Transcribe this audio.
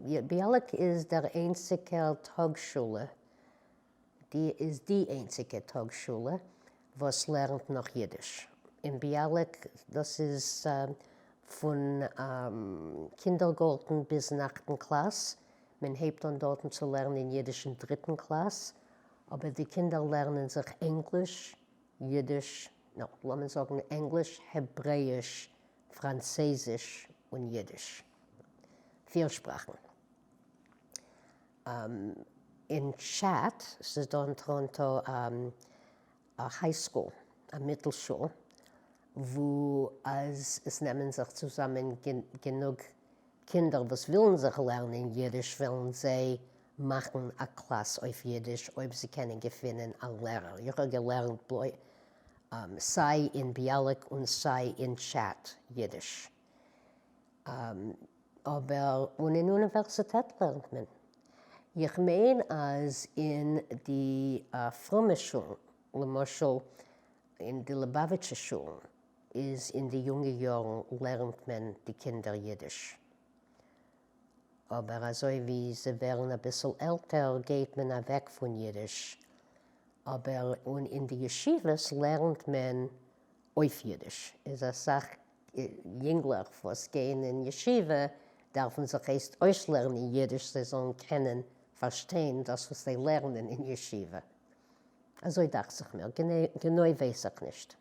ביאליק איז דער איינציגער טאגשולע, די איז די איינציגע טאגשולע וואס לערנט נאך אידיש אין ביאליק, דאס איז פון קינדערגארטן ביזן אכטן קלאס, מען הייבט אן דארטן צו לערנען אידיש אין דריטן קלאס, אבער די קינדער לערנען זיך ענגליש, אידיש, no, לאמיר זאגן ענגליש, העברעאיש, פראנצעזיש און אידיש. פיר שפראכן. אין טשעט, ס'איז דא אין טאראנטא א high school, א מיטל שול, וואו אז עס נעמען זיך צוזאמען גענוג קינדער וואס ווילן זיך לערנען אידיש וועלן זיי מאכן א קלאס אויף אידיש אויב זיי קענען געפינען א לערער. איך האב געלערנט סיי אין ביאליק און סיי אין טשעט אידיש. אבער און אין אוניווערסיטעט לערנט מען. איך מיין אז אין די פרומע שולן, למשל אין די ליבאוויטשע שולן, איז אין די יונגע יארן לערנט מען די קינדער אידיש. אבער אזוי ווי זיי ווערן אביסל עלטער גייט מען אוועק פון אידיש. אבער און אין די ישיבות לערנט מען אויף אידיש. איז אסאך יונגלעך וואס גייען אין ישיבה דארפן זיך ערשט אויסלערנען אידיש זיי זאלן קענען פארשטיין דאס וואס זיי לערנען אין ישיבה. אזוי דאכט זיך מיר, גענוי ווייס איך נישט.